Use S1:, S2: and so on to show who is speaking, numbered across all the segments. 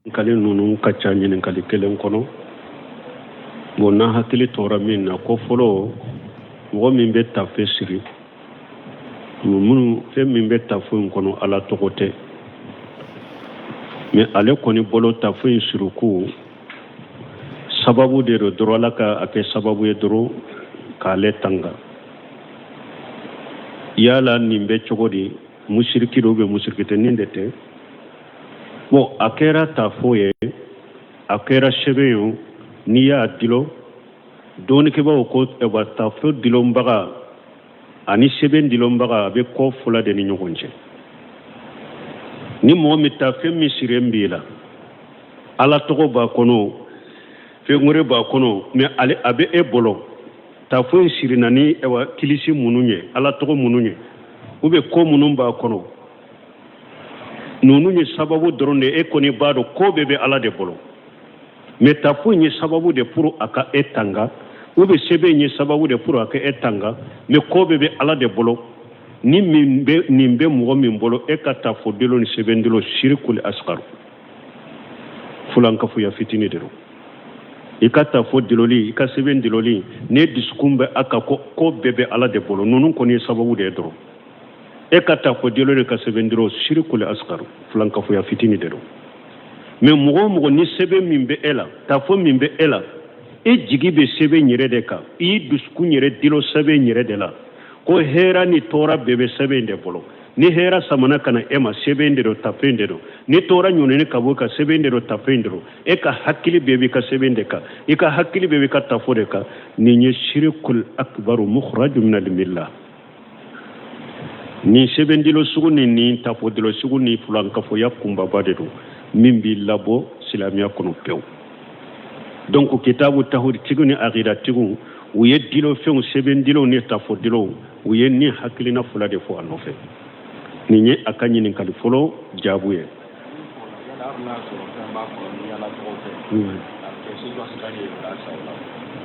S1: Ɲininkali ninnu ka ca ɲininkali kelen kɔnɔ. Bon, n'an hakili tora min na, ko fɔlɔ, mɔgɔ min bɛ tafe siri, minnu fɛn min bɛ tafo in kɔnɔ, Ala tɔgɔ tɛ, mais ale kɔni bolo, tafo in siriku sababu de don dɔrɔn, Ala ka a kɛ sababu ye dɔrɔn k'ale tanga. Yala nin bɛ cogo di? Musiriki don bɛ musiriki tɛ, nin de tɛ. Bon, a kɛra tafo ye, a kɛra sɛbɛn ye, n'i y'a dilo, dɔnnikɛbaaw ko ɛwa, tafo dilonbaga ani sɛbɛn dilonbaga, a bɛ ko fila de ni ɲɔgɔn cɛ. Ni mɔgɔ min tafe min sirilen b'i la, Ala tɔgɔ b'a kɔnɔ, fɛn wɛrɛ b'a kɔnɔ, mais ale a bɛ e bolo, tafo in sirina ni ɛwa kilisi minnu ye, Ala tɔgɔ minnu ye, u bɛ ko minnu b'a kɔnɔ, ninnu ye sababu dɔrɔn de. E kɔni b'a dɔn ko bɛɛ bɛ Ala de bolo, mais tafo in ye sababu de pour a ka e tanga, ou bien sɛbɛn in ye sababu de pour a ka e tanga, mais ko bɛɛ bɛ Ala de bolo. Ni min bɛ nin bɛ mɔgɔ min bolo, e ka tafo dilo ni sɛbɛn dilo, sirikuli asgaru, fulankafoya fitini de don. I ka tafo diloli, i ka sɛbɛn diloli, ne dusukun bɛ a kan ko ko bɛɛ bɛ Ala de bolo, ninnu kɔni ye sababu de ye dɔrɔn. E ka tafo dilo ni ka sɛbɛn dilo, sirikuli asgaru, fulankafoya fitini de don. Mais mɔgɔ o mɔgɔ ni sɛbɛn min bɛ e la, tafo min bɛ e la, e jigi bɛ sɛbɛn yɛrɛ de kan, i y'i dusukun yɛrɛ dilo sɛbɛn yɛrɛ de la ko hɛra ni tɔɔrɔ bɛɛ bɛ sɛbɛn de bolo, ni hɛra samana ka na e ma, sɛbɛn de don, tafe de don, ni tɔɔrɔ ɲɔnini ka bɔ ka, sɛbɛn de don, tafe de don, e ka hakili bɛɛ b'i ka sɛbɛn de kan, i ka hakili bɛɛ b'i ka tafo de kan, nin ye sirikul akbaru mukhraju min al-milla. Nin sɛbɛndilo sugu ni nin tafodilo sugu ni fulankafoya kunbaba de don min b'i labɔ silamɛya kɔnɔ pewu. Donc kitabu tawhid tigiw ni akida tigiw, u ye dilofɛnw, sɛbɛndilow ni tafodilow, u ye nin hakilina fila de fɔ a nɔfɛ. Nin ye a ka ɲininkali fɔlɔ jaabu ye.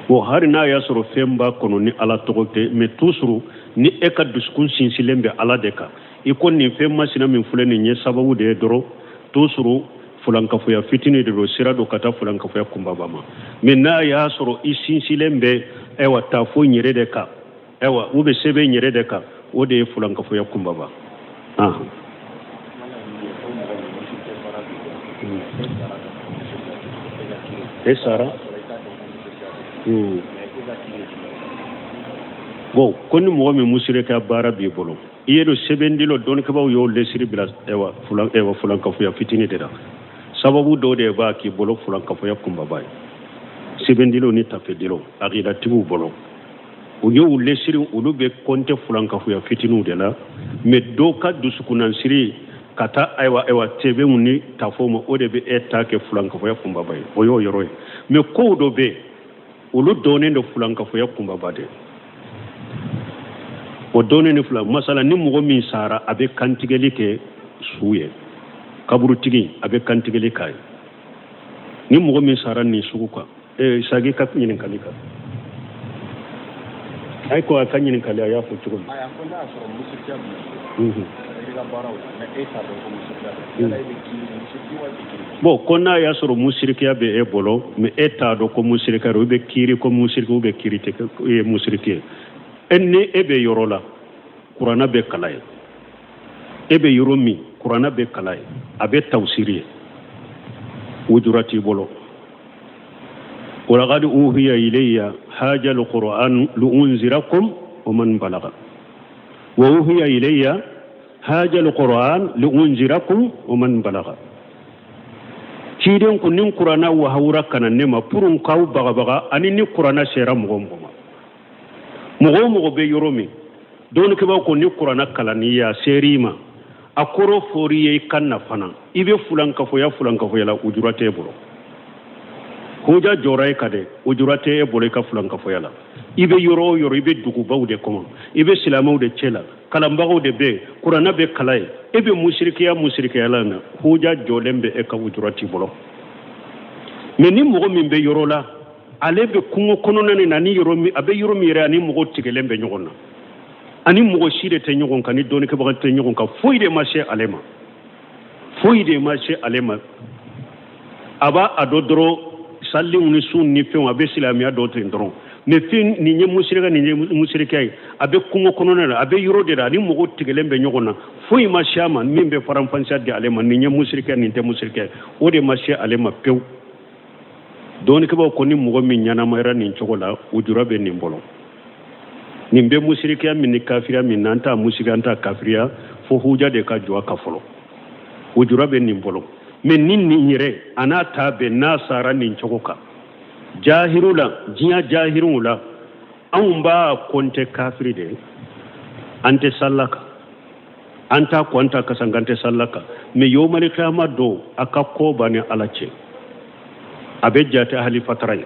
S1: Bon, hali n'a y'a sɔrɔ fɛn b'a kɔnɔ ni Ala tɔgɔ tɛ, mais toujours ni e ka dusukun sinsinlen bɛ Ala de kan, i ko nin fɛn masina min filɛ nin ye sababu de ye dɔrɔn, toujours fulankafoya fitini de don, sira don ka taa fulankafoya kunbaba ma. Mais n'a y'a sɔrɔ i sinsinlen bɛ ayiwa tafo in yɛrɛ de kan, ayiwa u bɛ sɛbɛn yɛrɛ de kan, o de ye fulankafoya kunbaba. E sara. Bon, ko ni mɔgɔ min musirika baara b'i bolo, i ye don sɛbɛndilo, dɔnnikɛbaaw y'o lesiri bila ayiwa fulan ayiwa fulankafoya fitini de la. Sababu dɔw de b'a k'i bolo fulankafoya kunbaba ye, sɛbɛndilo ni tafedilo, akidatigiw bolo, u y'u lesiri, olu bɛ kɔnte fulankafoya fitiniw de la. Mais dɔw ka dusukunnansiri ka taa ayiwa sɛbɛnw ni tafow ma, o de bɛ e ta kɛ fulankafoya kunbaba ye. O y'o yɔrɔ ye. Mais kow dɔ bɛ yen, olu dɔnnen don fulankafoya kunbaba de, o dɔnnen ni fila. Masala, ni mɔgɔ min sara, a bɛ kantigɛli kɛ su ye, kaburutigi a bɛ kantigɛli k'a ye. Ni mɔgɔ min sara nin sugu kan, ee sagi ka ɲininkali kan, a ko a ka ɲininkali, a y'a fɔ cogo min.
S2: Ayi, a ko n'a y'a sɔrɔ musirikiya b'i bolo, i ka baaraw la, mais e t'a dɔn ko musirikiya bɛ, yala e bɛ kiiri musiriki wa i tɛ kiiri?
S1: Bon, ko n'a y'a sɔrɔ musirikiya bɛ e bolo, mais e t'a dɔn ko musirikiya don, i bɛ kiiri ko musiriki ou bɛ kiiri tɛ e ye musiriki ye. E ni e bɛ yɔrɔ la, kuranna bɛ kalan ye, e bɛ yɔrɔ min, kuranna bɛ kalan ye, a bɛ tawusiri ye, wujura t'i bolo. Walaqad uhiya ilayya haja alquran liunzirakum wa man balaga wa uhiya ilayya haja alquran liunzirakum wa man balaga. Ciden ko ni kuranna wahawura ka na ne ma pour n k'aw bagabaga, ani ni kuranna sera mɔgɔ o mɔgɔ ma, mɔgɔ o mɔgɔ bɛ yɔrɔ min, dɔnnikɛbaaw ko ni kuranna kalanni ye, a ser'i ma, a kɔrɔ fɔr'i ye i kan na fana, i bɛ fulankafoya la, ujura t'e bolo. Huja jɔra e kan dɛ, ujura tɛ e bolo i ka fulankafoya la. I bɛ yɔrɔ o yɔrɔ, i bɛ dugubaw de kɔnɔ, i bɛ silamɛw de cɛ la, kalanbagaw de bɛ yen, kuranna bɛ kalan yen, e bɛ musirikiya la na, huja jɔlen bɛ e kan, ujura t'i bolo. Mais ni mɔgɔ min bɛ yɔrɔ la, ale bɛ kungo kɔnɔna nin na, ni yɔrɔ min a bɛ yɔrɔ min yɛrɛ, ani mɔgɔw tigɛlen bɛ ɲɔgɔn na, ani mɔgɔ si de tɛ ɲɔgɔn kan, ni dɔnnikɛbaga tɛ ɲɔgɔn kan, foyi de ma se ale ma, foyi de ma se ale ma. A b'a a dɔn dɔrɔn saliw ni sun ni fɛnw, a bɛ silamɛya dɔn ten dɔrɔn. Mais fɛn nin ye musirika, nin ye musirika ye, a bɛ kungo kɔnɔna la, a bɛ yɔrɔ de la, ani mɔgɔw tigɛlen bɛ ɲɔgɔn na, foyi ma se a ma min bɛ faranfasiya di ale ma. Nin ye musirika, nin tɛ musirika, o de ma se ale ma pewu. Dɔnnikɛbaaw ko ni mɔgɔ min ɲɛnamayara nin cogo la, ujura bɛ nin bolo. Nin bɛ musirikiya min ni kafiriya min na, an t'a musirikiya, an t'a kafiriya, fo huja de ka jɔ a kan fɔlɔ. Ujura bɛ nin bolo. Mais ni nin yɛrɛ a n'a ta bɛɛ n'a sara nin cogo kan jahiru la, diɲɛ jahiruw la, anw b'a kɔnte kafiri de ye. An tɛ sal'a kan, an t'a ko, an t'a kasanka, an tɛ sal'a kan. Mais yomali kiyama don, a ka ko b'a ni Ala cɛ, a bɛ jate ahali fatara ye.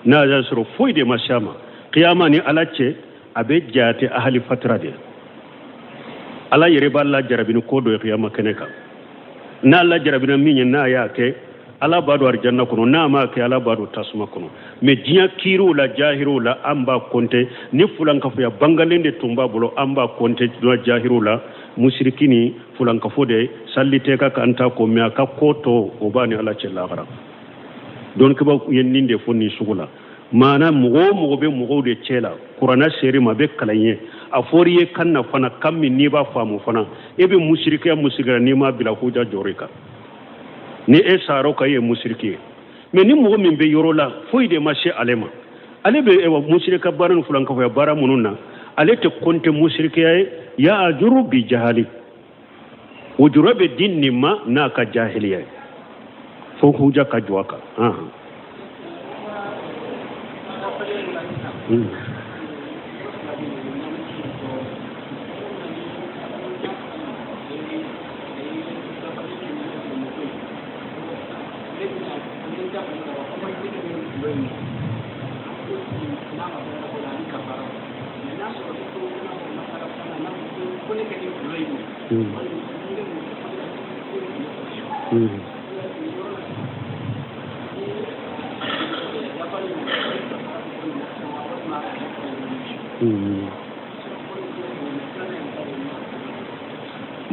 S1: N'a y'a sɔrɔ foyi de ma se a ma kiyama ni Ala cɛ, a bɛ jate ahali fatara de ye. Ala yɛrɛ b'a lajarabi ni ko dɔ ye kiyama kɛnɛ kan. N'a lajarabina min ye, n'a y'a kɛ, Ala b'a don arijanna kɔnɔ, n'a m'a kɛ, Ala b'a don tasuma kɔnɔ. Mais diɲɛ kiiriw la, jahiriw la, an b'a kɔnte ni fulankafoya bangalen de tun b'a bolo. An b'a kɔnte jahiriw la musiriki ni fulankafo de, salli tɛ ka kan ta ko. Mais a ka ko tɔ, o b'a ni Ala cɛ lahara. Dɔnnikɛbaaw ye nin de fɔ nin sugu la. Maana mɔgɔ o mɔgɔ bɛ mɔgɔw de cɛ la, kuranɛ ser'i ma, a bɛ kalan ye, a fɔr'i ye kan na fana, kan min n'i b'a faamu fana, e bɛ musirikiya musirikiya, n'i m'a bila huja jɔr'i kan, ni e sar'o kan, e ye musiriki ye. Mais ni mɔgɔ min bɛ yɔrɔ la, foyi de ma se ale ma, ale bɛ musirika baara ni fulankafoya baara minnu na, ale tɛ kɔnte musirikiya ye. Ya ajuru bi jahali, ujura bɛ di nin ma n'a ka jahiliya ye, fo huja ka jɔ a kan.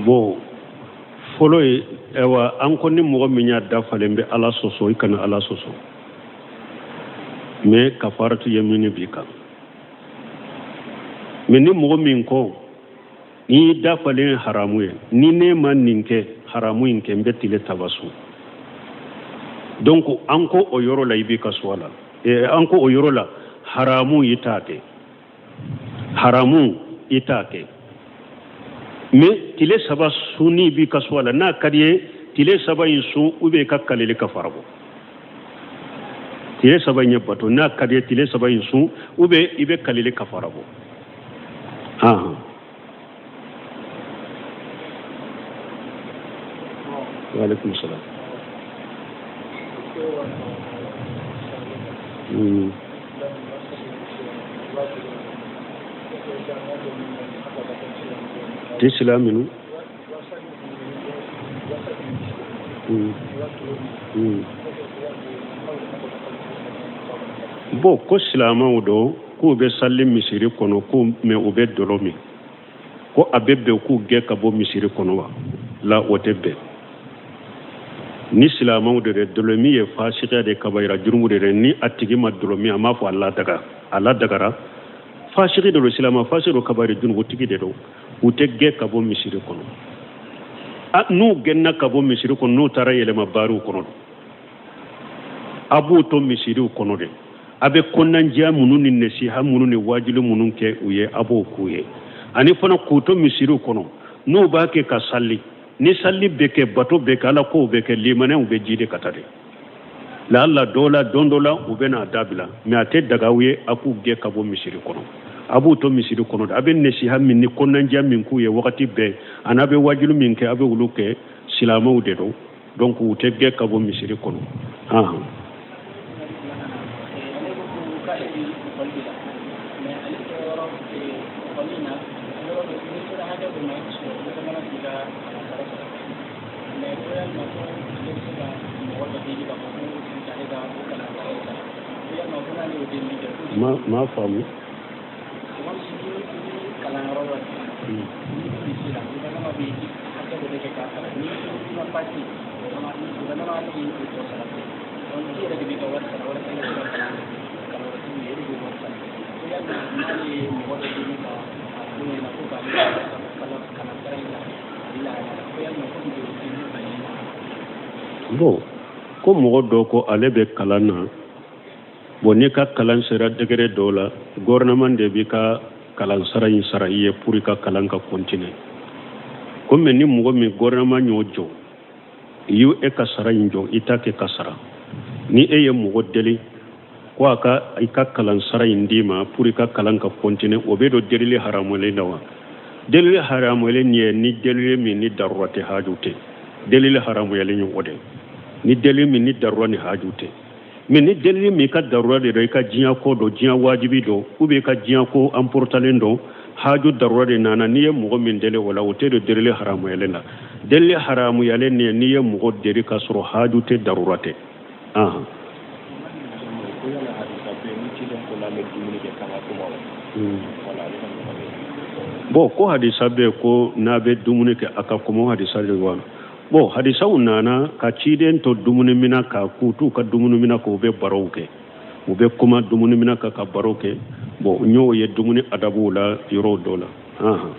S1: Bon, fɔlɔ ye, ayiwa, an ko ni mɔgɔ min y'a dafalen bɛ Ala sɔsɔ, i kana Ala sɔsɔ, mais kafaratu yamini b'i kan. Mais ni mɔgɔ min ko n'i dafalen haramu ye, ni ne ma nin kɛ, haramu in kɛ, n bɛ tile saba sun, donc an ko o yɔrɔ la, i b'i ka suwa la. An ko o yɔrɔ la, haramu i t'a kɛ, haramu i t'a kɛ, mais tile saba sunni b'i ka suwa la. N'a ka di ye, tile saba in sun, ou bien i ka kalili kafara bɔ. Tile saba in ye bato, n'a ka di ye, tile saba in sun, ou bien i bɛ kalili kafara bɔ. Han, waaleykum salam. Tɛ sila minnu. Bon, ko silamɛw don, k'u bɛ sali misiri kɔnɔ, ko mais u bɛ dɔlɔ min, ko a bɛ bɛn k'u gɛn ka bɔ misiri kɔnɔ wa? La, o tɛ bɛn. Ni silamɛw de dɛ, dɔlɔmin ye fasiya de, kabayira jurumu de dɛ. Ni a tigi ma dɔlɔ min, a m'a fɔ a ladaga, a ladagara, fasigi de don, silamɛ fasigi don, kabayira junubutigi de don. U tɛ gɛn ka bɔ misiri kɔnɔ. N'u gɛnna ka bɔ misiri kɔnɔ, n'u taara yɛlɛma baariw kɔnɔ don, a b'u to misiriw kɔnɔ de. A bɛ kɔnɔnajɛya minnu ni nasiha minnu ni wajuli minnu kɛ u ye, a b'o k'u ye. Ani fana k'u to misiriw kɔnɔ, n'u b'a kɛ ka sali, ni sali bɛ kɛ, bato bɛ kɛ, Ala kow bɛ kɛ, limaniyaw bɛ ji de ka taa de. Laala dɔ la, don dɔ la, u bɛna a dabila. Mais a tɛ daga aw ye a k'u gɛn ka bɔ misiri kɔnɔ. A b'u to misiri kɔnɔ de. A bɛ nasiha min ni kɔnɔnajɛya min k'u ye wagati bɛɛ, ani a bɛ wajuli min kɛ, a bɛ olu kɛ. Silamɛw de don, donc u tɛ gɛn ka bɔ misiri kɔnɔ. Han. Ma faamu.
S2: Gouvernement b'i o tɔ sara. Donc i yɛrɛ de b'i ka wari sara walasa i ka se ka kalan kɛ. Kalanyɔrɔtigiw ye, e de b'o wari sara. Ko yalima n'ale ye mɔgɔ dɔ deli ka a f'u ɲɛna ko k'ale ka kalan sara in ta ale la, ko yalima ko nin bɛ deli bali?
S1: Bon, ko mɔgɔ dɔ ko ale bɛ kalan na. Bon, n'i ka kalan sera degré dɔ la, gouvernement de b'i ka kalan sara in sara i ye pour i ka kalan ka continuer. Komi ni mɔgɔ min gouvernement y'o jɔ, i y'o e ka sara in jɔ, i t'a kɛ ka sara. Ni e ye mɔgɔ deli ko a ka i ka kalan sara in d'i ma pour i ka kalan ka continuer, o bɛ don delili haramuyalen na wa? Delili haramuyalen ye ni delili min ni darura tɛ, haju tɛ. Delili haramuyalen ye o de ni delili min ni darura ni haju tɛ. Mais ni delili min ka darura de don, i ka diɲɛ ko don, diɲɛ wajibi don, ou bien i ka diɲɛ ko emportalen don, haju darura de nana, n'i ye mɔgɔ min deli o la, o tɛ don delili haramuyalen la. Delili haramuyalen ye n'i ye mɔgɔ deli k'a sɔrɔ haju tɛ, darura tɛ. Ahan.
S2: Ko yala hadisa bɛ yen ni ciden ko n'an bɛ dumuni kɛ k'an ka kuma wa? Wala, ale ka ɲininkali ye.
S1: Bon, ko hadisa bɛ yen ko n'a bɛ dumuni kɛ a ka kuma, hadisa de wa? Bon, hadisaw nana ka ciden to dumuni mina ka k'u t'u ka dumuni mina k'u bɛ barow kɛ, u bɛ kuma dumuni mina ka baro kɛ. Bon, n y'o ye dumuni adabuw la yɔrɔw dɔ la. Ahan.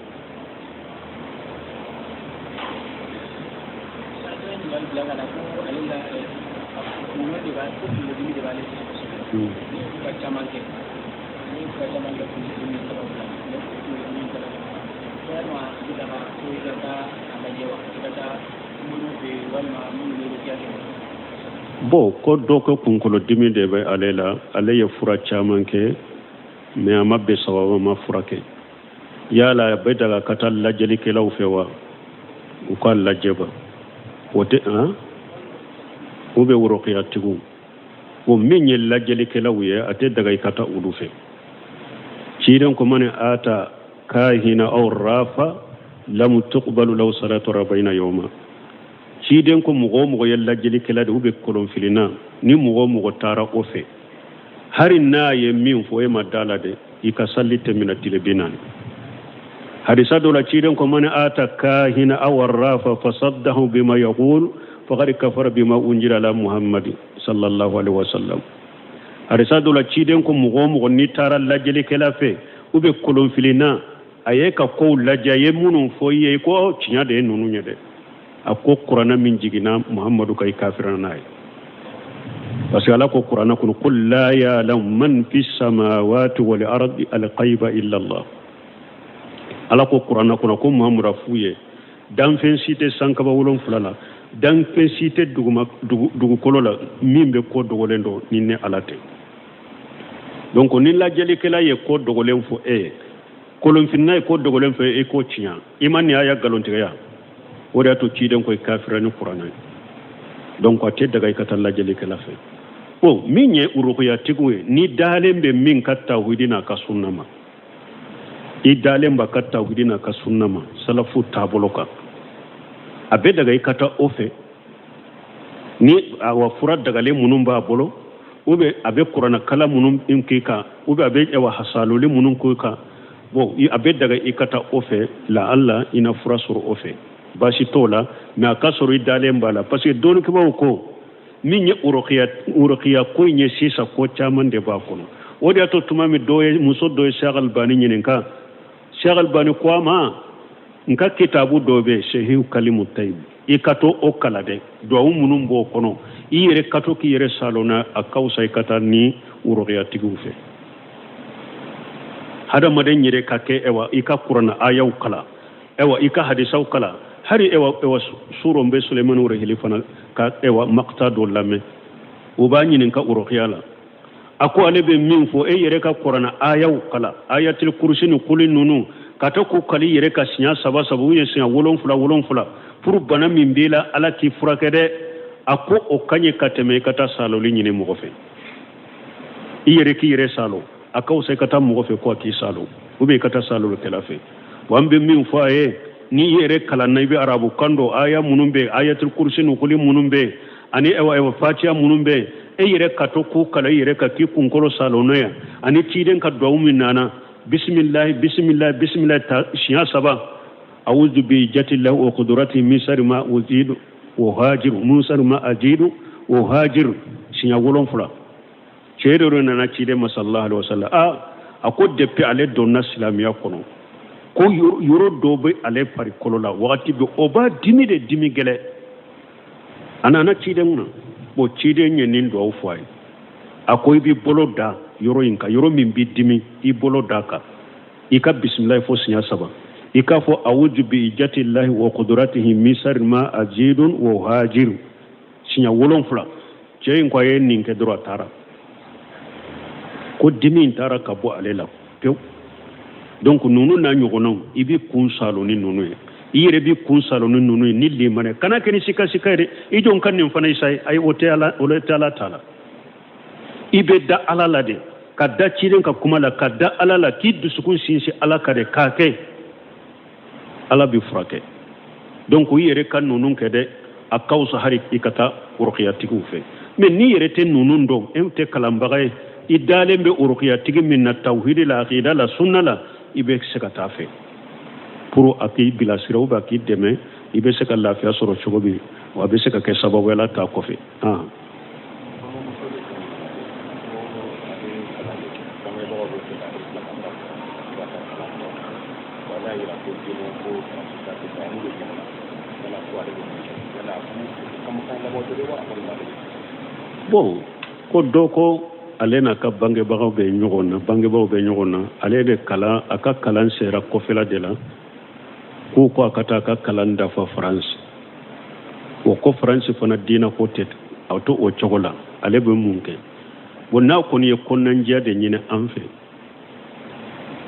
S2: Dɔ ye ɲininkali bila ka na ko ale la kunkolo de b'a ko kunkolodimi de b'ale sɛgɛn kosɛbɛ. Ne ye fura caman kɛ, ne ye fura caman kɛ kunkolodimi sababu la, ne kunkolodimi sababu la. Ko yalima a bɛ daga ko i ka taa a lajɛ wa, i ka taa moriw fɛ yen walima minnu bɛ rukiya kɛ?
S1: Bon, ko dɔ ko kunkolodimi de bɛ ale la, ale ye fura caman kɛ mais a ma bɛn sababa ma furakɛ. Yala a bɛ daga ka taa lajɛlikɛlaw fɛ wa, u ka lajɛ ba? O tɛ han u bɛ worokiyatigiw. O min ye lajɛlikɛlaw ye, a tɛ daga i ka taa olu fɛ. Ciden ko mani ata kahina aw rafa lam tuqbalu lahu salatu arba'ina yawma. Ciden ko mɔgɔ o mɔgɔ ye lajɛlikɛla de u bɛ kolonfilinna, ni mɔgɔ o mɔgɔ taara o fɛ, hari n'a ye min fɔ e ma da la dɛ, i ka sali tɛ minɛ tile 40. Hadisa dɔ la, ciden ko mani ata kahina aw rafa fasaddahu bima yaqul faqad kafara bima unjila ala muhammadi sallallahu alaihi wasallam. Hadisa dɔ la, ciden ko mɔgɔ o mɔgɔ n'i taara lajɛlikɛla fɛ u bɛ kolonfilinna, a ye ka kow lajɛ, a ye minnu fɔ i ye, i ko tiɲɛ de ye ninnu ye dɛ, a ko kuranɛ min jiginna muhammadu kan, i kafira n'a ye. Parce que ala ko kuranɛ kɔnɔ qul la ya'lamu man fi samawati wal ardi al ghaiba illa allah. Ala ko kuranɛ kɔnɔ ko muhammadu a f'u ye, danfɛn si tɛ sankaba 7 la, danfɛn si tɛ dugukolo la min bɛ ko dogolen dɔn ni ne ala tɛ. Donc ni lajɛlikɛla ye ko dogolen fɔ e ye, kolonfinna ye ko dogolen fɔ e ko tiɲɛ, i ma nin aya nkalontigɛya. O de y'a to ciden ko i kafira ni kuranɛ ye. Donc a tɛ daga i ka taa lajɛlikɛla fɛ. Bon, min ye urukuyatigiw ye, ni dalen bɛ min ka tawhidi n'a ka sunna ma, i dalen b'a ka tawhidi n'a ka sunna ma salafu taabolo kan, a bɛ daga i ka taa o fɛ. Ni awa fura dagalen minnu b'a bolo, ou bien a bɛ kuranɛkala minnu k'i kan, ou bien a bɛ awa hasaloli minnu k'i kan, bon, a bɛ daga i ka taa o fɛ, la alla i na fura sɔrɔ o fɛ, baasi t'o la. Mais a ka sɔrɔ i dalen b'a la, parce que dɔnnikɛbaaw ko min ye urukiya ko in ye sisan, ko caman de b'a kɔnɔ. O de y'a to tuma min dɔ ye muso dɔ ye Cheikh Albani ɲininka, Cheikh Albani ko a ma, n ka kitabu dɔ bɛ yen, Sehiw Kalimu Tayibu, i ka to o kalan dɛ, duwawu minnu b'o kɔnɔ, i yɛrɛ ka to k'i yɛrɛ salon na, a ka fisa i ka taa ni urukiyatigiw fɛ. Hadamaden yɛrɛ ka kɛ ɛwa i ka kuranɛ ayaw kalan, ɛwa i ka hadisaw kalan, hari ɛwa ɛwa suron bɛ Sulemani Rahili fana ka ɛwa makta dɔ lamɛn, o b'a ɲininka urukiya la, a ko ale bɛ min fɔ, e yɛrɛ ka kuranɛ ayaw kalan, ayatil kurusi ni kuli ninnu, ka to k'u kali yɛrɛ ka siɲɛ 3 3 ou bien siɲɛ 7 7 pour bana min b'i la ala k'i furakɛ dɛ, a ko o ka ɲi ka tɛmɛ i ka taa saloli ɲini mɔgɔ fɛ. I yɛrɛ k'i yɛrɛ salo, a ka fisa i ka taa mɔgɔ fɛ ko a k'i salo, ou bien i ka taa salolikɛla fɛ. Wa an bɛ min fɔ a ye, n'i yɛrɛ kalanna, i bɛ arabu kan dɔn, aya minnu bɛ yen, ayatul kurusi ni kuli minnu bɛ yen, ani ɛwa ɛwa fatiya minnu bɛ yen, e yɛrɛ ka to k'u kalan i yɛrɛ ka k'i kunkolo salo n'o ye, ani ciden ka duwawu min nana, bisimilahi bisimilahi bisimilahi ta siɲɛ 3, awuzu bi jatillahi wa kudrati min sari ma uzidu wa uhajiru min sari ma ajidu wa uhajiru siɲɛ 7. Cɛ dɔ de nana ciden ma sallallahu alaihi wasallam, a ko depuis ale donna silamɛya kɔnɔ ko yɔrɔ dɔ bɛ ale farikolo la wagati bɛɛ o b'a dimi de, dimi gɛlɛn. A nana ciden kunna, bon ciden ye nin duwawu fɔ a ye, a ko i b'i bolo da yɔrɔ in kan, yɔrɔ min b'i dimi i bolo da kan, i ka bisimilayi fɔ siɲɛ 3, i k'a fɔ awuju bi ijatillahi wa kudratihi min sari ma ajidun wa uhajiru siɲɛ 7. Cɛ in ko a ye nin kɛ dɔrɔn a taara, ko dimi in taara ka bɔ ale la pewu. Donc ninnu n'a ɲɔgɔnnaw i b'i kun saalo ni ninnu ye, i yɛrɛ b'i kun saalo ni ninnu ye ni limaniya, kana kɛ ni sika sika ye dɛ, i jɔ n ka nin fana isaye, ayi o tɛ ala, o tɛ ala ta la. I bɛ da ala la de, ka da ciden ka kuma la, ka da ala la, k'i dusukun sinsin ala kan de k'a kɛ, ala b'i furakɛ. Donc i yɛrɛ ka ninnu kɛ dɛ, a ka fisa hali i ka taa urukiyatigiw fɛ. Mais n'i yɛrɛ tɛ ninnu dɔn, e tɛ kalanbaga ye, i dalen bɛ urukiyatigi min na tawhidi la, akida la, sunna la, i bɛ se ka taa fɛ pour a k'i bilasira ou bien a k'i dɛmɛ, i bɛ se ka lafiya sɔrɔ cogo min, wa a bɛ se ka kɛ sababu ye ala ta kɔfɛ. Bon, ko dɔ ko ale n'a ka bangebagaw bɛ ɲɔgɔn na, bangebaaw bɛ ɲɔgɔn na, ale de kalan, a ka kalan sera kɔfɛla de la, k'u ko a ka taa a ka kalan dafa Faransi. O ko Faransi fana diinɛ ko tɛ, a to o cogo la, ale bɛ mun kɛ? Bon, n'a kɔni ye kɔnɔnajɛya de ɲini an fɛ,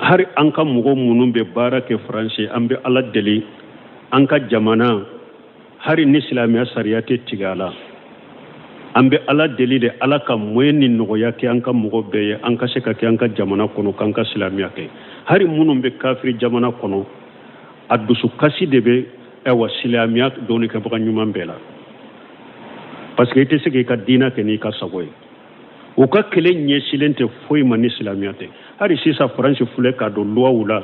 S1: hari an ka mɔgɔ minnu bɛ baara kɛ Faransi, an bɛ Ala deli an ka jamana, hari ni silamɛya sariya tɛ tigɛ a la, an bɛ Ala deli de Ala ka moyen ni nɔgɔya kɛ an ka mɔgɔ bɛɛ ye, an ka se ka kɛ an ka jamana kɔnɔ, k'an ka silamɛya kɛ. Hari minnu bɛ kafiri jamana kɔnɔ, a dusukasi de bɛ ayiwa silamɛya dɔnnikɛbaga ɲuman bɛɛ la, parce que i tɛ se k'i ka diinɛ kɛ n'i ka sago ye. U ka kɛlɛ ɲɛsilen tɛ foyi ma ni silamɛya tɛ. Hali sisan Faransi filɛ k'a don luwaw la,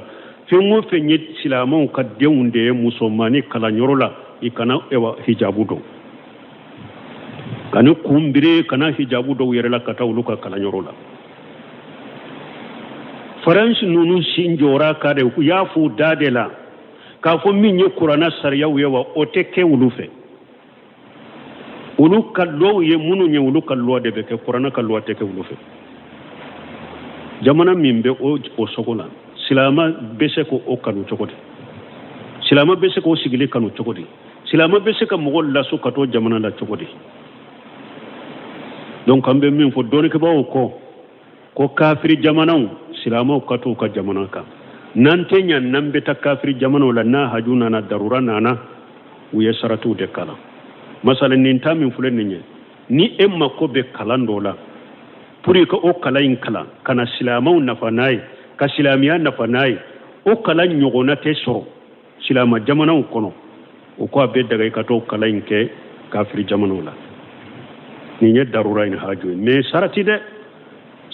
S1: fɛn o fɛn ye silamɛw ka denw de ye musomanni kalanyɔrɔ la, i kana ayiwa hijabu don, kana kunbiri, kana hijabu dɔw yɛrɛ la ka taa olu ka kalanyɔrɔ la. Faransi ninnu sin jɔra ka de, u y'a fɔ da de la k'a fɔ min ye kuranna sariyaw ye, wa o tɛ kɛ olu fɛ. Olu ka lɔw ye minnu ye, olu ka loi de bɛ kɛ, kuranna ka loi tɛ kɛ olu fɛ. Jamana min bɛ o sogo la, silamɛ bɛ se k'o kanu cogo di? Silamɛ bɛ se k'o sigili kanu cogo di? Silamɛ bɛ se ka mɔgɔ laso ka t'o jamana la cogo di? Donc an bɛ min fɔ dɔnnikɛbaaw kɔ, ko kafiri jamanaw, silamɛw ka t'u ka jamana kan. N'an tɛ ɲa, n'an bɛ taa kafiri jamanaw la, n'a haju nana, darura nana, u ye saratiw de kalan. Masala nin ta min filɛ nin ye, ni e mako bɛ kalan dɔ la pour i ka o kalan in kalan ka na silamɛw nafa n'a ye, ka silamɛya nafa n'a ye, o kalan ɲɔgɔnna tɛ sɔrɔ silamɛ jamanaw kɔnɔ, o ko a bɛ daga i ka t'o kalan in kɛ kafiri jamanaw la. Nin ye darura in haju ye. Mais sarati dɛ,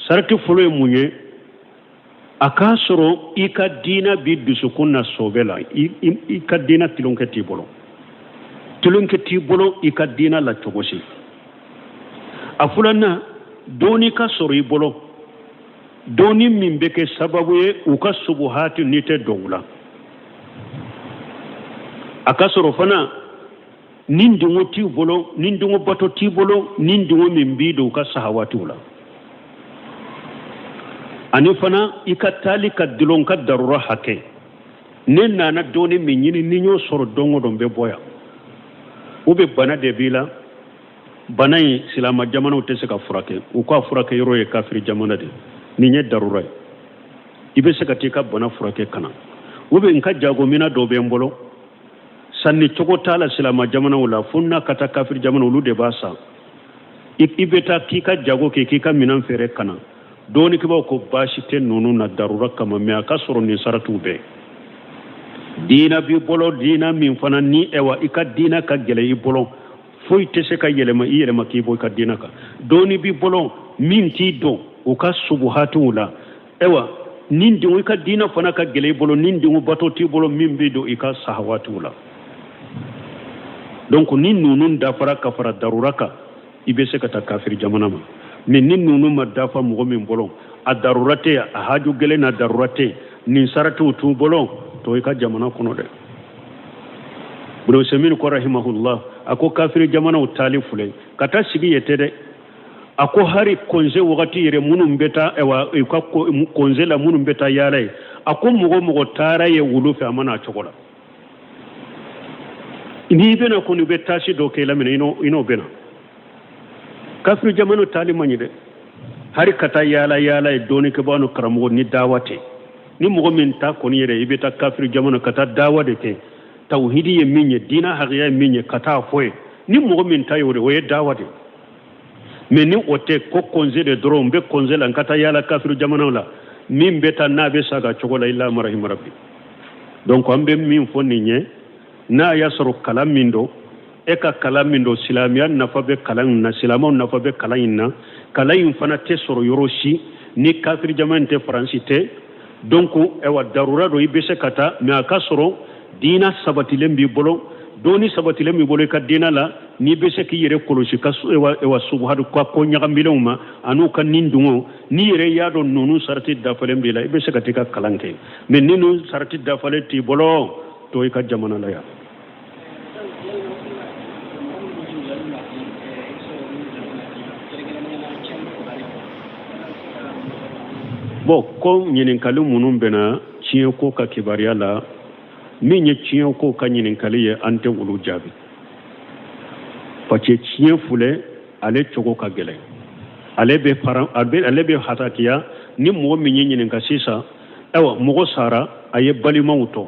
S1: sarati fɔlɔ ye mun ye? A k'a sɔrɔ i ka diinɛ b'i dusukun na sɔbɛ la, i ka diinɛ tulonkɛ t'i bolo, tulonkɛ t'i bolo i ka diinɛ la cogo si. A filanan, dɔnni ka sɔrɔ i bolo, dɔnni min bɛ kɛ sababu ye u ka subuhati n'i tɛ don u la. A ka sɔrɔ fana ni dungo t'i bolo, ni dungo bato t'i bolo, ni dungo min b'i don u ka sahawatiw la. Ani fana i ka taali ka dulon ka darura hakɛ. Ne nana dɔnni min ɲini, ni n y'o sɔrɔ don o don n bɛ bɔ yan. U bɛ bana de b'i la, bana in silamɛ jamanaw tɛ se ka furakɛ, u k'a furakɛ yɔrɔ ye kafiri jamana de ye. Nin ye darura ye, i bɛ se ka t'i ka bana furakɛ ka na. U bɛ n ka jagomina dɔ bɛ n bolo, sanni cogo t'a la silamɛ jamanaw la, fo n'a ka taa kafiri jamana, olu de b'a san. I bɛ taa k'i ka jago kɛ, k'i ka minɛn feere ka na. Dɔnnikɛbaaw ko baasi tɛ ninnu na darura kama, mais a ka sɔrɔ nin saratiw bɛɛ. Diina b'i bolo, diina min fana ni ɛwa i ka diina ka gɛlɛn i bolo, foyi tɛ se ka yɛlɛma i yɛlɛma k'i bɔ i ka diina kan. Dɔnni b'i bolo min t'i don u ka subuhatiw la, ɛwa ni denw i ka diina fana ka gɛlɛn i bolo, ni denw bato t'i bolo min b'i don i ka sahawatiw la. Donc ni ninnu dafara ka fara darura kan, i bɛ se ka taa kafiri jamana ma. Mais ni ninnu ma dafa mɔgɔ min bolo, a darura tɛ, a haju gɛlɛn na darura tɛ, nin saratiw t'u bolo, to i ka jamana kɔnɔ dɛ. Ibn Usaymin ko rahimahullah, a ko kafiri jamanaw taali filɛ ka taa sigi ye tɛ dɛ. A ko hari congé wagati yɛrɛ, minnu bɛ taa, ayiwa, u ka congé la, minnu bɛ taa yaala ye, a ko mɔgɔ mɔgɔ taara ye wulu fɛ, a ma n'a cogo la. N'i bɛna kɔni, u bɛ tâche dɔ kɛ i la minɛ, i n'o bɛna. Kafiri jamana taali man ɲi dɛ, hari ka taa yaala yaala ye dɔnnikɛbaa ni karamɔgɔ ni dawa tɛ. Ni mɔgɔ min ta kɔni yɛrɛ, i bɛ taa kafiri jamana ka taa dawa de kɛ, tawhidi ye min ye, diina hakiya ye min ye, ka taa fɔ ye. Ni mɔgɔ min ta ye o de, o ye dawa de. Mais ni o tɛ, ko congé de dɔrɔn, n bɛ congé la, n ka taa yaala kafiri jamanaw la, min bɛ taa n'a bɛ sa ka cogo la, illa ma rahima rabbi. Donc an bɛ min fɔ nin ye, n'a y'a sɔrɔ kalan min don, e ka kalan min don, silamɛya nafa bɛ kalan in na, silamɛw nafa bɛ kalan in na, kalan in fana tɛ sɔrɔ yɔrɔ si ni kafiri jamana in tɛ, Faransi tɛ. Donc ayiwa, darura don, i bɛ se ka taa, mais a ka sɔrɔ diina sabatilen b'i bolo, dɔnni sabatilen b'i bolo i ka diina la, n'i bɛ se k'i yɛrɛ kɔlɔsi ka ayiwa subuhadu ka ko ɲagamilenw ma an'u ka nin dungo. N'i yɛrɛ y'a dɔn ninnu sarati dafalen b'i la, i bɛ se ka t'i ka kalan kɛ. Mais ni ninnu sarati dafalen t'i bolo, to i ka jamana la yan. Bon, ko ɲininkali minnu bɛna tiɲɛ ko ka kibaruya la, min ye tiɲɛ ko ka ɲininkali ye, an tɛ olu jaabi, parce que tiɲɛ filɛ, ale cogo ka gɛlɛn, ale bɛ faran, ale bɛ hatakiya. Ni mɔgɔ min ye ɲininka sisan, ayiwa, mɔgɔ sara, a ye balimaw to,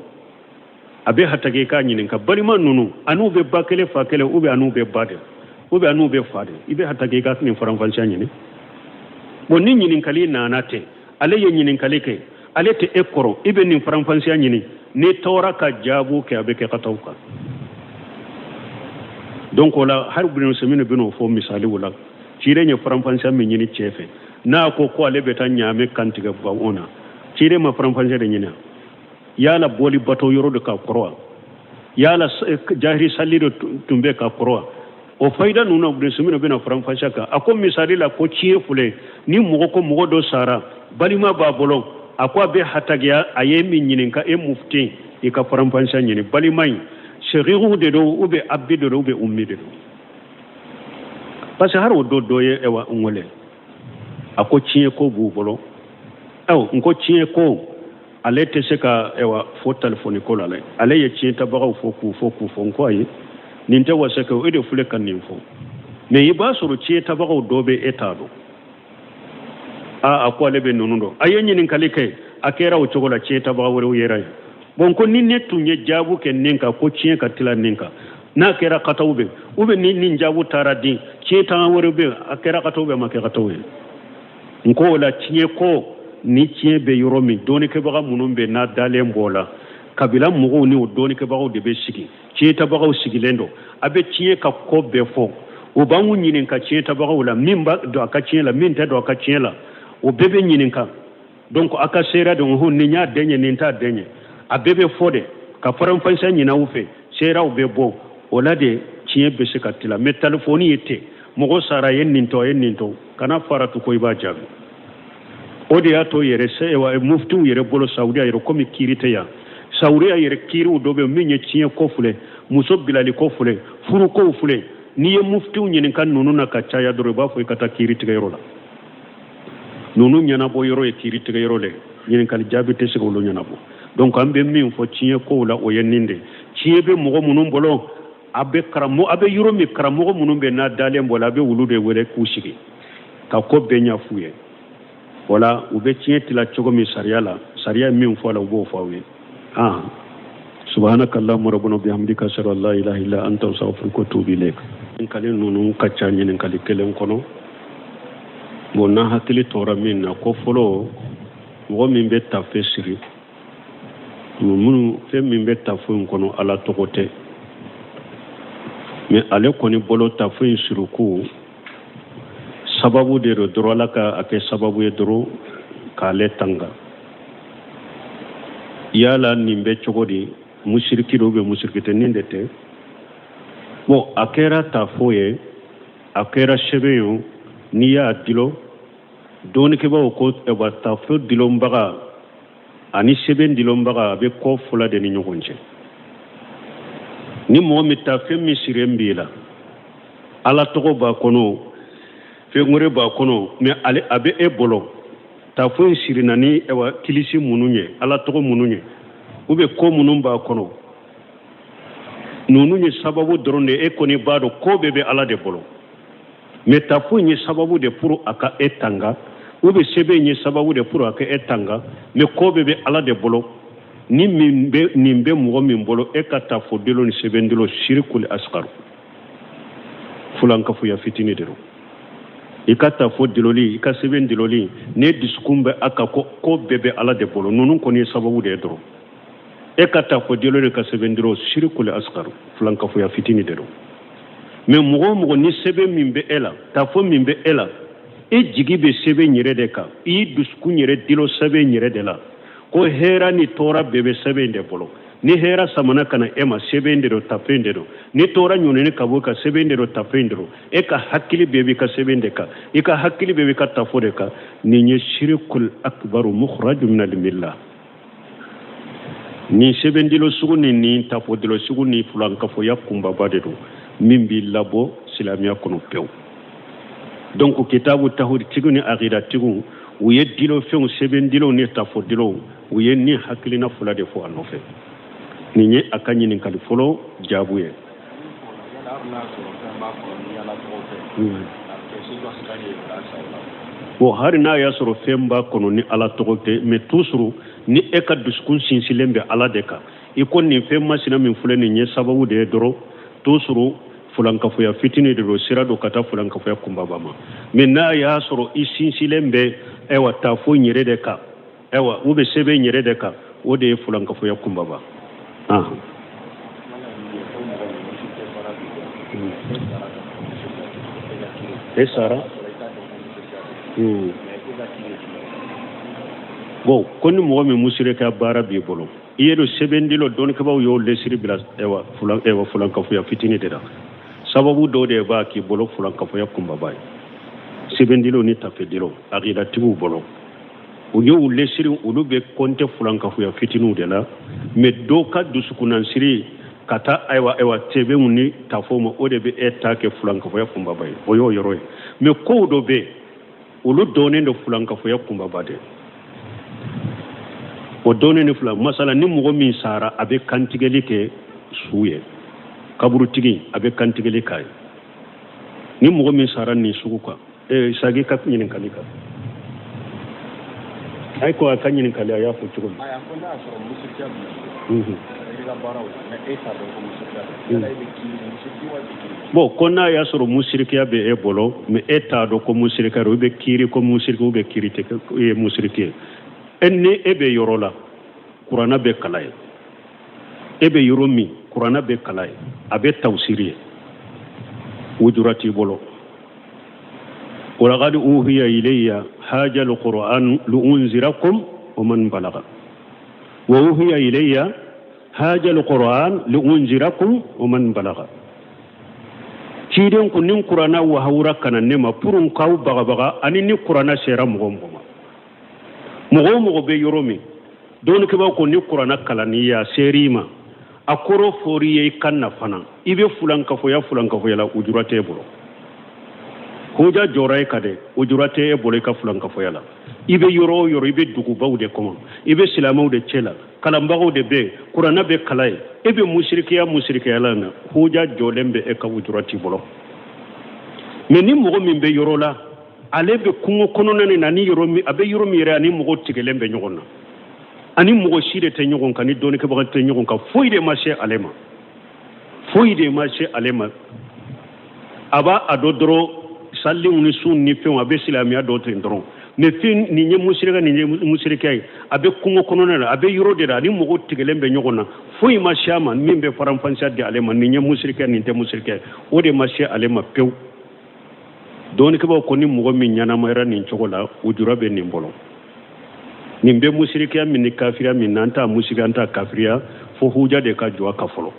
S1: a bɛ hataki k'a ɲininka balima ninnu, an'u bɛ ba kelen fa kelen, ou bien an'u bɛ ba de, ou bien an'u bɛ fa de, i bɛ hataki ka nin faranfasiya ɲini. Bon, ni ɲininkali nana ten, ale ye ɲininkali kɛ, ale tɛ e kɔrɔ, i bɛ nin faranfasiya ɲini, n'i tɔɔra ka jaabu kɛ, a bɛ kɛ ka taa kan. Donc o la, hali Ibn Usaymin bɛn'o fɔ misaliw la. Ciden ye faranfasiya min ɲini cɛ fɛ, n'a ko ko ale bɛ taa ɲaamɛ kantigɛ baganw na, ciden ma faranfasiya de ɲini. Yala bɔli bato yɔrɔ de ka kɔrɔ wa? Yala jahiri sali de tun bɛ ka kɔrɔ wa? O fayida ninnu na, Ibn Usaymin bɛna faranfasiya kan. A ko misali la, ko tiɲɛ filɛ, ni mɔgɔ ko mɔgɔ dɔ sara, balima b'a bolo, a ko a bɛ hatagiya, a ye min ɲininka, e mufti, i ka faranfasiya ɲini balima in, shaqiqu de don, ou bien abi de don, ou bien ummi de don. Parce que hari o dɔ dɔ ye ɛwa n wele, a ko tiɲɛ ko b'u bolo. Aw n ko tiɲɛ ko ale tɛ se ka ɛwa fɔ telefɔni ko la dɛ. Ale ye tiɲɛ tabagaw fɔ k'u fɔ k'u fɔ. N ko ayi, nin tɛ wasa kɛ, e de filɛ ka nin fɔ. Mais i b'a sɔrɔ tiɲɛ tabagaw dɔ bɛ e t'a dɔn. Aa, a ko ale bɛ ninnu dɔn. A ye ɲininkali kɛ, a kɛra o cogo la, tiɲɛ tabaga wɛrɛw yera yen. Bon, ko ni ne tun ye jaabu kɛ nin kan, ko tiɲɛ ka tila nin kan, n'a kɛra kataw bɛ, ou bien ni nin jaabu taara di tiɲɛ taga wɛrɛ bɛ, a kɛra kataw bɛ, a ma kɛ kataw ye. N ko o la, tiɲɛ ko ni tiɲɛ bɛ yɔrɔ min, dɔnnikɛbaga minnu bɛ n'a dalen b'o la, kabila mɔgɔw ni o dɔnnikɛbagaw de bɛ sigi, tiɲɛ tabagaw sigilen don, a bɛ tiɲɛ ka ko bɛɛ fɔ. O b'anw ɲininka tiɲɛ tabagaw la, min b'a don a ka tiɲɛ la, min tɛ don a ka tiɲɛ la, o bɛɛ bɛ ɲininka. Donc a ka seereya de hɔn, nin y'a den ye, nin t'a den ye, a bɛɛ bɛ fɔ de ka faranfasiya ɲini aw fɛ, seereyaw bɛ bɔ o la de, tiɲɛ bɛ se ka tila. Mais telefɔni ye ten, mɔgɔ sara, ye nin tɔ, ye nin tɔ, kana faratu ko i b'a jaabi. O de y'a to yɛrɛ se muftiw yɛrɛ bolo Saudiya yɛrɛ, komi kiiri tɛ yan Saudiya yɛrɛ, kiiriw dɔ bɛ min ye tiɲɛ ko filɛ, muso bilali ko filɛ, furukow filɛ, n'i ye muftiw ɲininka ninnu na ka caya dɔrɔn, i b'a fɔ i ka taa kiiri tigɛyɔrɔ la. Ninnu ɲɛnabɔ yɔrɔ ye kiiri tigɛyɔrɔ le, ɲininkali jaabi tɛ se k'olu ɲɛnabɔ. Donc an bɛ min fɔ tiɲɛ kow la, o ye nin de: tiɲɛ bɛ mɔgɔ minnu bolo, a bɛ karamɔgɔ, a bɛ yɔrɔ min, karamɔgɔ minnu bɛ n'a dalen bɔ la, a bɛ wulu de wele k'u sigi ka ko bɛɛ ɲɛf'u ye. Wala u bɛ tiɲɛ tila cogo min sariya la, sariya ye min fɔ a la, u b'o fɔ aw ye. Ah, subhanaka allahumma rabbana bihamdika, ashhadu an la ilaha illa anta, astaghfiruka wa atubu ilayk. Ɲininkali ninnu ka ca ɲininkali kelen kɔnɔ. Bon, n'an hakili tora min na, ko fɔlɔ, mɔgɔ min bɛ tafe siri, minnu fɛn min bɛ tafe in kɔnɔ, Ala tɔgɔ tɛ, mais ale kɔni bolo tafe in siriku sababu de don dɔrɔn, Ala ka a kɛ sababu ye dɔrɔn k'ale tanga. Yala nin bɛ cogo di? Musiriki dɔw bɛ, musiriki tɛ, nin de tɛ. Bon, a kɛra tafo ye, a kɛra sɛbɛn ye o, n'i y'a dilo, dɔnnikɛbaaw ko ɛwa tafo dilonbaga ani sɛbɛn dilonbaga a bɛ kɔ fila de ni ɲɔgɔn cɛ. Ni mɔgɔ min tafe min sirilen b'i la, ala tɔgɔ b'a kɔnɔ, fɛn wɛrɛ b'a kɔnɔ, mais ale a bɛ e bolo, tafo in sirina ni ɛwa kilisi minnu ye, ala tɔgɔ minnu ye, ou bien ko minnu b'a kɔnɔ, ninnu ye sababu dɔrɔn de ye. E kɔni b'a dɔn ko bɛɛ bɛ ala de bolo, mais tafo in ye sababu de pour a ka e tanga, ou bien sɛbɛn in ye sababu de pour a ka e tanga, mais ko bɛɛ bɛ ala de bolo. Ni min bɛ nin bɛ mɔgɔ min bolo, e ka tafo dilo ni sɛbɛn dilo, sirikuli asgaru, fulankafoya fitini de don. I ka tafo diloli, i ka sɛbɛn diloli, ne dusukun bɛ a kan ko ko bɛɛ bɛ ala de bolo, ninnu kɔni ye sababu de ye dɔrɔn. E ka tafo dilo ni ka sɛbɛn dilo, sirikuli asgaru, fulankafoya fitini de don. Mais mɔgɔ o mɔgɔ ni sɛbɛn min bɛ e la, tafo min bɛ e la, e jigi bɛ sɛbɛn yɛrɛ de kan, i y'i dusukun yɛrɛ dilo sɛbɛn yɛrɛ de la, ko hɛra ni tɔɔrɔ bɛɛ bɛ sɛbɛn de bolo. Ni hɛra samana ka na e ma, sɛbɛn de don, tafe de don. Ni tɔɔrɔ ɲɔnini ka bɔ ka, sɛbɛn de don, tafe de don. E ka hakili bɛɛ b'i ka sɛbɛn de kan, i ka hakili bɛɛ b'i ka tafo de kan. Nin ye sirikul akbaru mukhraju min al-milla. Nin sɛbɛndilo sugu ni nin tafodilo sugu ni fulankafoya kunbaba de don min b'i labɔ silamɛya kɔnɔ pewu. Donc kitabu tawhid tigiw ni akida tigiw, u ye dilo fɛnw, sɛbɛndilow ni tafodilow, u ye nin hakilina fila de fɔ a nɔfɛ. Nin ye a ka ɲininkali fɔlɔ jaabu ye. Bon, hali n'a y'a sɔrɔ fɛn b'a kɔnɔ ni ala tɔgɔ tɛ, mais toujours ni e ka dusukun sinsinlen bɛ ala de kan, i ko nin fɛn masina min filɛ nin ye sababu de ye dɔrɔn, toujours fulankafoya fitini de don, sira don ka taa fulankafoya kunbaba ma. Mais n'a y'a sɔrɔ i sinsinlen bɛ ayiwa tafo in yɛrɛ de kan, ayiwa u bɛ sɛbɛn yɛrɛ de kan, o de ye fulankafoya kunbaba. E sara bon, ko ni mɔgɔ min musirika baara b'i bolo, i ye don sɛbɛndilo, dɔnnikɛbaaw y'o lesiri bila ayiwa fulan ayiwa fulankafoya fitini de la. Sababu dɔw de b'a k'i bolo fulankafoya kunbaba ye, sɛbɛndilo ni tafedilo akidatigiw bolo, u y'u lesiri, olu bɛ kɔnte fulankafoya fitiniw de la. Mais dɔw ka dusukunnansiri ka taa ayiwa ayiwa sɛbɛnw ni tafo ma, o de bɛ e ta kɛ fulankafoya kunbaba ye. O y'o yɔrɔ ye. Mais kow dɔ bɛ yen, olu dɔnnen don fulankafoya kunbaba de, o dɔnnen ni fila. Masala ni mɔgɔ min sara, a bɛ kantigɛli kɛ su ye, kaburutigi a bɛ kantigɛli k'a ye. Ni mɔgɔ min sara nin sugu kan, sagi ka ɲininkali kan, a ko a ka ɲininkali a y'a fɔ cogo min.
S3: Ayi, a ko n'a y'a sɔrɔ musirikiya b'i bolo, i ka baaraw la, mais e t'a dɔn ko musirikiya don, yala e bɛ kiiri musiriki wa e tɛ kiiri?
S1: Bon, ko n'a y'a sɔrɔ musirikiya bɛ e bolo, mais e t'a dɔn ko musirikiya don, i bɛ kiiri ko musiriki ou bɛ kiiri tɛ e ye musiriki ye. E ni e bɛ yɔrɔ la, kuranna bɛ kalan ye, e bɛ yɔrɔ min kuranna bɛ kalan ye, a bɛ tawusiri ye, wujura t'i bolo. Walaqad uhiya ilayya haja alquran liunzirakum wa man balaga, wa uhiya ilayya haja alquran liunzirakum wa man balaga. Ciden ko ni kuranna wahawura ka na ne ma pour n k'aw bagabaga, ani ni kuranna sera mɔgɔ o mɔgɔ ma, mɔgɔ o mɔgɔ bɛ yɔrɔ min, dɔnnikɛbaaw ko ni kuranna kalanni ye a ser'i ma, a kɔrɔ fɔr'i ye i kan na fana, i bɛ fulankafoya fulankafoya la, ujura t'e bolo. Hoja jɔra e kan dɛ, ujura tɛ e bolo i ka fulankafoya la. I bɛ yɔrɔ o yɔrɔ, i bɛ dugubaw de kɔnɔ, i bɛ silamɛw de cɛ la, kalanbagaw de bɛ yen, kuranna bɛ kalan yen, e bɛ musirikiya musirikiya la na, hoja jɔlen bɛ e kan, ujura t'i bolo. Mais ni mɔgɔ min bɛ yɔrɔ la, ale bɛ kungo kɔnɔna nin na, ni yɔrɔ min a bɛ yɔrɔ min yɛrɛ, ani mɔgɔw tigɛlen bɛ ɲɔgɔn na, ani mɔgɔ si de tɛ ɲɔgɔn kan, ni dɔnnikɛbaga tɛ ɲɔgɔn kan, foyi de ma se ale ma, foyi de ma se ale ma, a b'a a dɔn dɔrɔn saliw ni sun ni fɛnw, a bɛ silamɛya dɔn ten dɔrɔn. Mais fɛn nin ye musirikɛ, nin ye musirikɛ ye, a bɛ kungo kɔnɔna na, a bɛ yɔrɔ de la, ani mɔgɔw tigɛlen bɛ ɲɔgɔn na, foyi ma se a ma min bɛ faranfasiya di ale ma, nin ye musirikɛ, nin tɛ musirikɛ, o de ma se ale ma pewu. Dɔnnikɛbaaw ko ni mɔgɔ min ɲɛnamayara nin cogo la, ujura bɛ nin bolo. Nin bɛ musirikiya min ni kafiriya min na, an t'a musirikiya, an t'a kafiriya, fo huja de ka jɔ a kan fɔlɔ.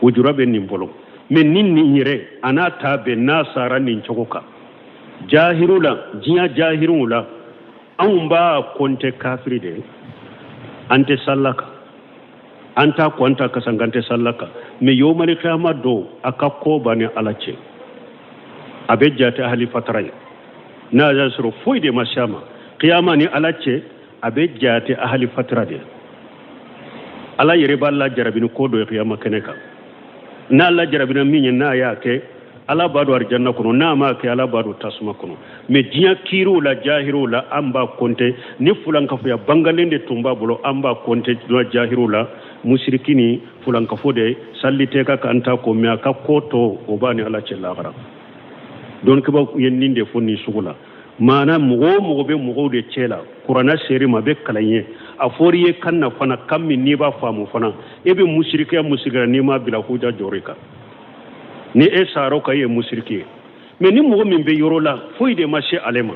S1: Ujura bɛ nin bolo. Mais ni nin yɛrɛ a n'a ta bɛɛ n'a sara nin cogo kan jahiru la, diɲɛ jahiruw la, anw b'a kɔnte kafiri de ye. An tɛ sal'a kan, an t'a ko, an t'a kasanke, an tɛ sal'a kan. Mais yomali kiyama don, a ka ko b'a ni Ala cɛ, a bɛ jate ahali fatara ye. N'a y'a sɔrɔ foyi de ma se a ma kiyama ni Ala cɛ, a bɛ jate ahali fatara de ye. Ala yɛrɛ b'a lajarabi ni ko dɔ ye kiyama kɛnɛ kan. N'a lajarabina min ye, n'a y'a kɛ, Ala b'a don arijanna kɔnɔ. N'a m'a kɛ, Ala b'a don tasuma kɔnɔ. Mais diɲɛ kiiriw la, jahiriw la, an b'a kɔnte ni fulankafoya bangalen de tun b'a bolo. An b'a kɔnte jahiriw la musiriki ni fulankafo de salli tɛ ka kan ta ko. Mais a ka ko tɔ, o b'a ni Ala cɛ lahara. Dɔnnikɛbaaw ye nin de fɔ nin sugu la. Maana mɔgɔ o mɔgɔ bɛ mɔgɔw de cɛ la, kuranna ser'i ma, a bɛ kalan ye, a fɔr'i ye kan na fana, kan min n'i b'a faamu fana, e bɛ musirikiya musirikiya n'i m'a bila huja jɔr'i kan. Ni e sar'o kan, e ye musiriki ye. Mais ni mɔgɔ min bɛ yɔrɔ la, foyi de ma se ale ma,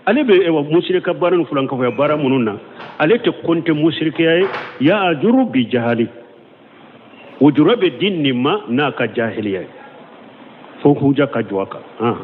S1: ale bɛ musirika baara ni fulankafoya baara minnu na, ale tɛ kɔnte musirikiya ye. Ya ajuru bi jahali, ujura bɛ di nin ma n'a ka jahiliya ye, fo huja ka jɔ a kan.